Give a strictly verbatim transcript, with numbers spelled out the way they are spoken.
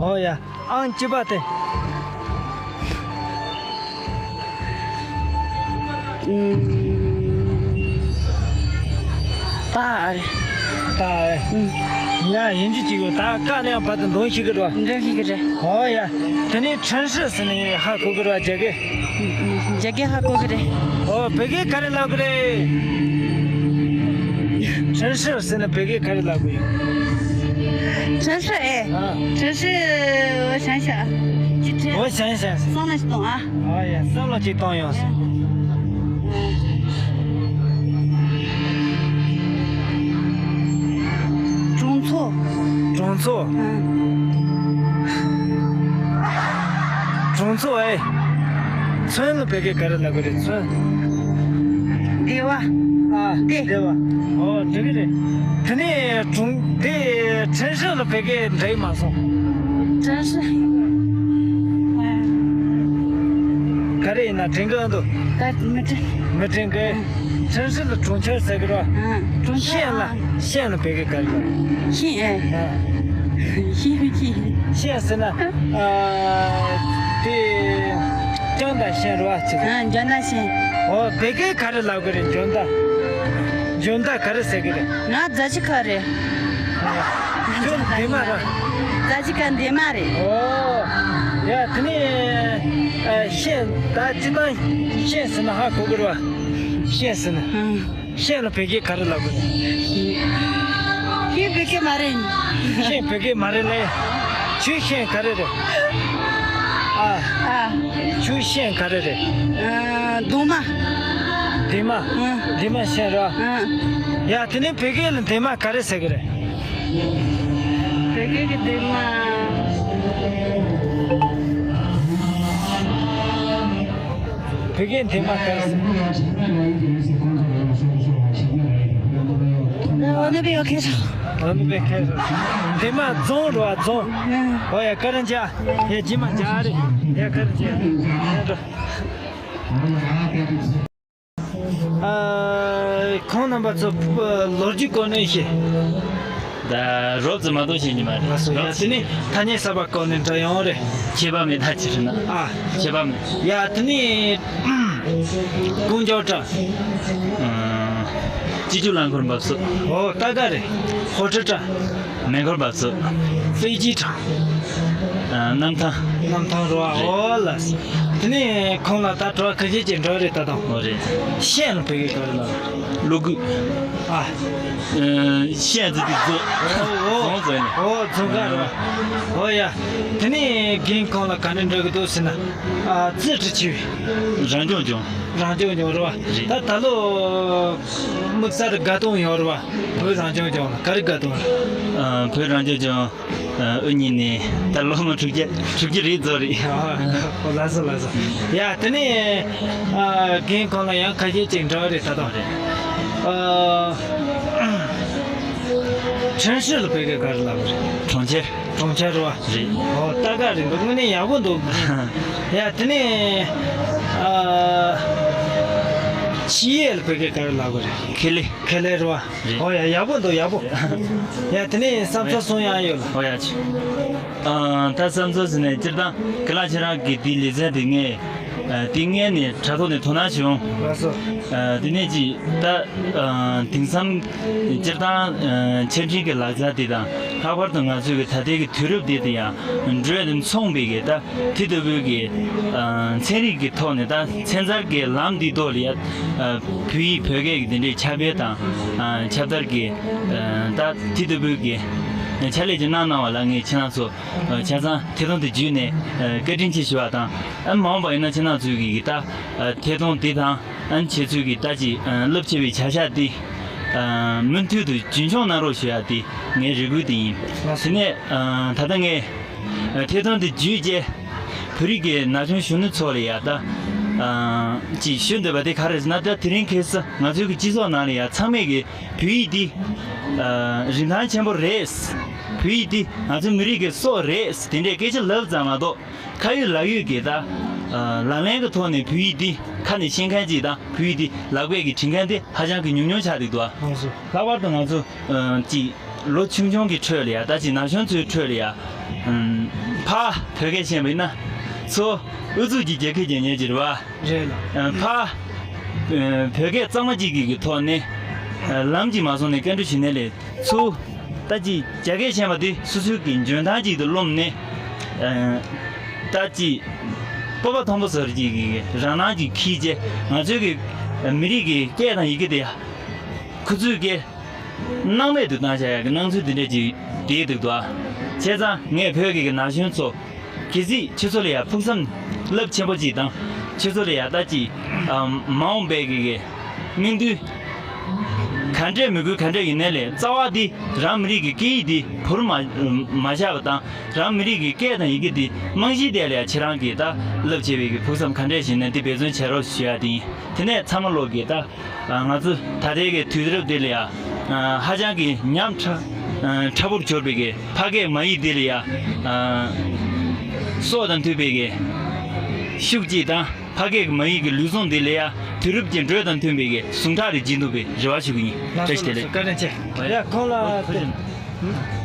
ཨོ་ཡ། ཨང་གཅིག་པ་དེ། ད་ཨ་རེད། ད་ཨེ། ང་ཡིན་གཅིག་གཅིག་ཡོད། ད་དཀའ་ལས་ཡང་བར་དུ་འདོན་ཤེས་ཀྱི་རེད་བ། འདོན་ཤེས་ཀྱི་རེད། ཨོ་ཡ། དེ་ནས་ཁྲེན་ཧྲི་ཟེར་ནས་ཧ་གོ་གི་རེད་བ། རྒྱ་སྐད། རྒྱ་སྐད་ཧ་གོ་གི་རེད། ཨོ། བོད་སྐད་ག་རེ་ལབ་གི་རེད། 城市 ཟེར་ན་བོད་སྐད་ག་རེ་ལབ་གི་ཡོད། 城市 ཨེ། ཨ། 城市 我想想啊。 我想想。 བསམ་བློ་ཞིག་གཏོང་ཨ། ཨ་ཡ། བསམ་བློ་ཅིག་གཏོང་ཡོང་ཟེར། 中错。 གྲོང་ཚོ། ཨ། གྲོང་ཚོ་ཨེ། ཚོན་ལ་བོད་སྐད་ག་རེ་ལབ་གི་རེད། ཚོན། སྡེ་བ། ཨ། སྡེ། སྡེ་བ། ཨོ། འགྲིག་གི་རེད། དེ་ནས་གྲོང་། དེ་ཁྲེན་ཧྲི་ལ་བོད་སྐད་འདྲ་ཡི་མ་སོང་། 城市。 ག་རེ་ཡིན་ན་དྲན་གི་འདུག་ད་མི་དྲན། མི་དྲན་གི། 城市 ལ་གྲོང་ཁྱེར་ཟེར་གི་རེད། 嗯。 གྲོང་ཁྱེར། 县 ལ། 县 ལ་བོད་སྐད་ག་རེ་ལབ། 县 ཨེ། 啊。 县 县 ཟེར་ན། ཨ། དེ། 讲大县 རེད་བ། ཅི་ཟེར། 嗯，讲大县。 ཨོ། བོད་སྐད་ག་རེ་ལབ་གི་རེད། 讲大། 讲大 ག་རེ་ཟེར་གི་རེད། ང་རྫ་ཆུ་ཁ་རེད། ཁྱོད་འདན་མ་རེད། རྫ་ཆུ་ཁ་འདན་མ་རེད། ཨོ། ཡ། དེ་ནས། ཨ། 县 ད་སྤྱིར་བཏང་县 ཟེར་ན་ཧ་གོ་གི་རེད་བ། 县 ཟེར་ན། 嗯。 县 ལ་བོད་སྐད་ག་རེ་ལབ་གི་རེད། 县 བོད་སྐད་མ་རེད། 县 བོད་སྐད་མ་རེད་ལེ། ཁྱོད་县 ག་རེ་རེད། ཨ། ཨ། ཁྱོད་县 ག་རེ་རེད། ཨ། འདན་མ། འདན་མ། ཨ། འདན་མ་县 རེད་བ། ཨ། ཡ། དེ་ནས་བོད་སྐད་ལ་འདན་མ་ག་རེ་ཟེར་གི་རེད། བོད་སྐད་ཀྱི་འདན་མ། 北京天马开始。我那边要开始。我那边开始。天马中是吧？中。嗯。我也跟人家，也基本家的，也跟人家。 ཨ། ཁོང་རྣམ་པ་ཚོ་ལོ་རྒྱུས་སྐོར་ནས་ཤེས། ད་རོབ་ཙམ་མ་གཏོགས་ཤེས་ཀྱི་མ་རེད། ལགས་སོ། ཡ། དེ་ནས་ཐ་སྙད་གསར་པ་སྐོར་ནས་འདྲ་ཡོང་རེད། ཁྱད་པར་མེད། ད་ཅི་རེད་ན། ཨ། ཁྱད་པར་མེད། ཡ། དེ་ནས་ཀུང་ཀྲོའུ་ཀྲང་། ཨ། སྤྱི་སྤྱོད་རླངས་འཁོར་འབབ་སོ། ཨོ། ཏ་ག་རེད། ཧོ་ཀྲོའུ་ཀྲང་། མེ་འཁོར་འབབ་སོ། 飞机场། ཨ། གནམ་ཐང་། གནམ་ཐང་རེད་བ། རེད། ཨོ་ལགས། དེ་ནས་ཁོང་ལ་ད་དྲི་བ་ཁ་ཤས་ཅིག་འདྲ་བ་རེད། ད་དང་། ཨོ་རེད། 县 ལ་བོད་སྐད་ག་རེ་ལབ། 路口། ཨ། 县 ཟེར་དུས་རྫོང་། ཨོ། རྫོང་ཟེར་ནས། ཨོ། རྫོང་ཁ་རེད་བ། ཨོ་ཡ། དེ་ནས་རྒན་ཁོང་ལ་ག་འདྲ་འདྲི་གི་འདུག་ཟེར་ན། ཨ། 自治区། རང་སྐྱོང་ལྗོངས། རང་སྐྱོང་ལྗོངས་རེད་བ། རེད། ད་ད་ལོ་དམིགས་བསལ་དགའ་སྟོན་ཡོད་རེད་བ། བོད་རང་སྐྱོང་ལྗོངས་ལ་ག་རེ་དགའ་སྟོན་རེད། ཨ། བོད་རང་སྐྱོང་ལྗོངས། ཨ། དབུ་བརྙེས་ནས་ད་ལོ་ངོ་དྲུག་ཅུ། དྲུག་ཅུ་རེད། རྫོགས་རེད། ཨ། ལགས་སོ། ལགས་སོ། ཡ། དེ་ནས། ཨ། རྒན་ཁོང་ལ་ཡང་ཁ་ཤས་ཅིག་འདྲི་བ་རེད། ད་དང་། རེད། ཨ། 城市 ལ་བོད་སྐད་ག་རེ་ལབ་རེད། གྲོང་ཁྱེར། གྲོང་ཁྱེར་རེད་བ། རེད། ཨོ། ཏ་ག་རེད་འདུག་དངོས་གནས་ཡག་པོ་འདུག་ཡ། དེ་ནས། ཨ། 企业 ལ་བོད་སྐད་ག་རེ་ལབ་རེད། ཁེ་ལས། ཁེ་ལས་རེད་བ། རེད། ཨོ་ཡ། ཡག་པོ་འདུག་ཡག་པོ། ཡ། དེ་ནས་བསམ་ཚུལ་གསུང་ཡག་ཡོད་ལ། ཨོ་ཡ། ཆི། ཨ། ད་བསམ་ཚུལ་ཟེར་ནས་སྤྱིར་བཏང་ཁྱེད་རང་ཁྱེད་རང་གི་དེའི་ལེ་ཚན་དེ་ངས། ཨ། དེ་ངས་ནས་དྲ་ཐོག་ནས་དོ་སྣང་བྱུང་། ལགས་སོ། ཨ། དེ་ནས་ཅིག་ད། ཨ། དེང་སང་སྤྱིར་བཏང་། ཨ། ཆ་འཕྲིན་གྱི་ལག་ཆ་དེ་དང་། ལྷག་པར་དུ་ང་ཚོའི་གི་ད་ལྟའི་གི་དུས་རབས་འདི་དེ་ཡང་འགྲོས་དང་མཚུངས་པའི་གི་ད་དེ་ལྟ་བུའི་གི། ཨ། ཚན་རིག་གི་ཐོག་ནས་ད་ཚན་རྩལ་གྱི་ལམ་འདི་ཐོག་ལ་ཡ། ཨ། བོད་ཡིག་བོད་སྐད་ཀྱི་དེ་འདྲའི་ཁྱབ་སྤེལ་དང་། ཨ། ཁྱབ་གདལ་གྱི། ཨ། ད་དེ་ལྟ་བུའི་གི་ཕྱག་ལས་ཅིག་གནང་གནང་བ་ལ་ངས་ཁྱེད་རང་ཚོ། ཨ། ཆ་ཚང་ཐད་གཏོང་དེ་བརྒྱུད་ནས། ཨ། བཀའ་དྲིན་ཆེ་ཞུ་བ་དང་། ཨ། མ་འོངས་པ་ཡིན་ན་ཁྱེད་རང་ཚོའི་གི་ད། ཨ། ཐད་གཏོང་དེ་དང་། ཨ། ཁྱེད་ཚོའི་གི་ད་ཅིག། ཨ། རླབས་ཆེ་བའི་བྱ་གཞག་འདི། ཨ། མུ་མཐུད་དུ་རྒྱུན་འཁྱོངས་གནང་རོགས་ཞུ་ཡ་དེ་ངའི་རེ་སྐུལ་དེ་ཡིན། དེ་ནས། ཨ། ད་ལྟ་ངས། ཨ། ཐད་གཏོང་དེ་བརྒྱུད་རྗེས་བོད་རིགས་ཀྱི་ན་གཞོན་གཞོན་ནུ་ཚོ་ལ་ཡ་ད། ཨ། ཅིག་ཞུ་འདོད་པ་དེ་ག་རེ་ཟེར་ན། ད་དེ་རིང་ཁ་སང་ང་ཚོའི་གི་སྤྱི་ཚོགས་ནང་ལ་ཡ་ཚང་མས་གི་བོད་ཡིག་འདི། ཨ། རིན་ཐང་ཆེན་པོ་རེད། བོད་ཡིག་འདི་ང་ཚོ་མི་རིགས་ཀྱི་སྲོག་རེད། དེ་འདྲའི་སྐད་ཆ་ལབ་ཙམ་མ་གཏོགས། ཁ་ཡོད་ལག་ཡོད་ཀྱི་ད། ཨ། ལག་ལེན་གྱི་ཐོག་ནས་བོད་ཡིག་འདི་ཁ་ནས་ཤེས་མཁན་ཅིག་དང་། བོད་ཡིག་འདི་ལག་པས་ཀྱིས་བྲིས་མཁན་དེ་ཧ་ཅང་གི་ཉུང་ཉུང་ཆགས་བསྡད་འདུག་ཨ། ལགས་སོ། ལྷག་པར་དུ་ང་ཚོ། ཨ། ཅིག་ལོ་ཆུང་ཆུང་གི་ཁྲོད་ལ་ཡ། ད་ཅིག་ན་གཞོན་ཚོའི་ཁྲོད་ལ་ཡ། ཨམ། ཕ་བོད་སྐད་བཤད་པ་ཡིན་ན་ཚོ་ཨུ་ཚུགས་ཀྱི་རྒྱལ་ཁབ་ཀྱི་ཉེ་གྱུར་བ། རེད་ལ། ཕ་བོད་སྐད་གཙང་མ་གཅིག་གི་ཐོག་ནས་ལམ་གཅིག་མ་སོང་ནས་བཀའ་འདྲི་ཞུ་ནས་ལས་ཚུ། ད་ཅི་རྒྱ་སྐད་བཤད་པ་དེ་སོ་སོའི་གི་འཇོན་ཐང་ཅིག་ཏུ་རློམ་ནས། ད་ཅི་སྤོབས་པ་མཐོན་པོ་ཟེར་ཅིག་གི་རང་སྣང་ཅིག་འཁྱེར་བྱས་ང་ཚོའི་གི་མི་རིགས་ཀྱི་སྐད་དང་ཡི་གེ་དེ་ཁོ་ཚོའི་སྐད་སྣང་མེད་དུ་བཏང་བྱ་ཡག་གི་སྣང་ཚུལ་འདི་འདྲ་ཅིག་བསྡད་འདུག་ད། བྱས་ཙང་ངས་བོད་ཀྱི་གི་ན་གཞོན་ཚོ། གལ་སྲིད་ཁྱེད་ཚོ་ལ་ཡང་ཕུགས་བསམ་རླབས་ཆེན་པོ་ཅིག་དང་ཁྱེད་ཚོ་ལ་ཡང་ད་ཅི་མ་འོངས་པའི་གི་གི་སྨིན་དུས་ག་འདྲས་མི་དགོས་ག་འདྲས་ཡིན་ནའི་ལས་རྩ་བ་འདི་རང་མི་རིགས་ཀྱི་སྐད་ཡིག་འདི་བོར་མ་མ་བཞག་པ་དང་རང་མི་རིགས་ཀྱི་སྐད་དང་ཡི་གེ་འདི་རྨང་གཞིའི་ཐད་ལ་ཡང་ཁྱེད་རང་གིས་ད་རླབས་ཆེ་བའི་གི་ཕུགས་བསམ་ག་འདྲས་བཞེས་ནས་འདི་འབད་བརྩོན་བྱེད་རོགས་ཞུ་ཡ་དེ་ཡིན། དེ་ནས་ཚང་མ་ལོག་གི་ད། ང་ཚོ་ད་ལྟའི་གི་དུས་རབས་འདི་ལ་ཡ། ཧ་ཅང་གི་ཉམས་ཕྲ་ཕྲ་བོར་གྱུར་པའི་གི་ཕ་སྐད་མ་ཡིག་འདི་ལ་ཡ། སྲོག་དང་མཐུན་པའི་གི་ཤུགས་གཅིག་དང་ཕ་སྐད་ཀྱི་མ་ཡིག་གི་ལུས་ཟུངས་འདི་ལ་ཡ་དུས་རབས་ཀྱི་འགྲོས་དང་མཐུན་པའི་གི་ཟུངས་ཁྲག་རེ་སྦྱིན་ཐུབ་པའི་རེ་བ་ཞུ་གི་ཡིན། ལགས་བཀྲ་སོ་ཤིས་བདེ་ལེགས། ལགས་སོ། བཀའ་དྲིན་ཆེ། ཡ་ཁོང་ལ།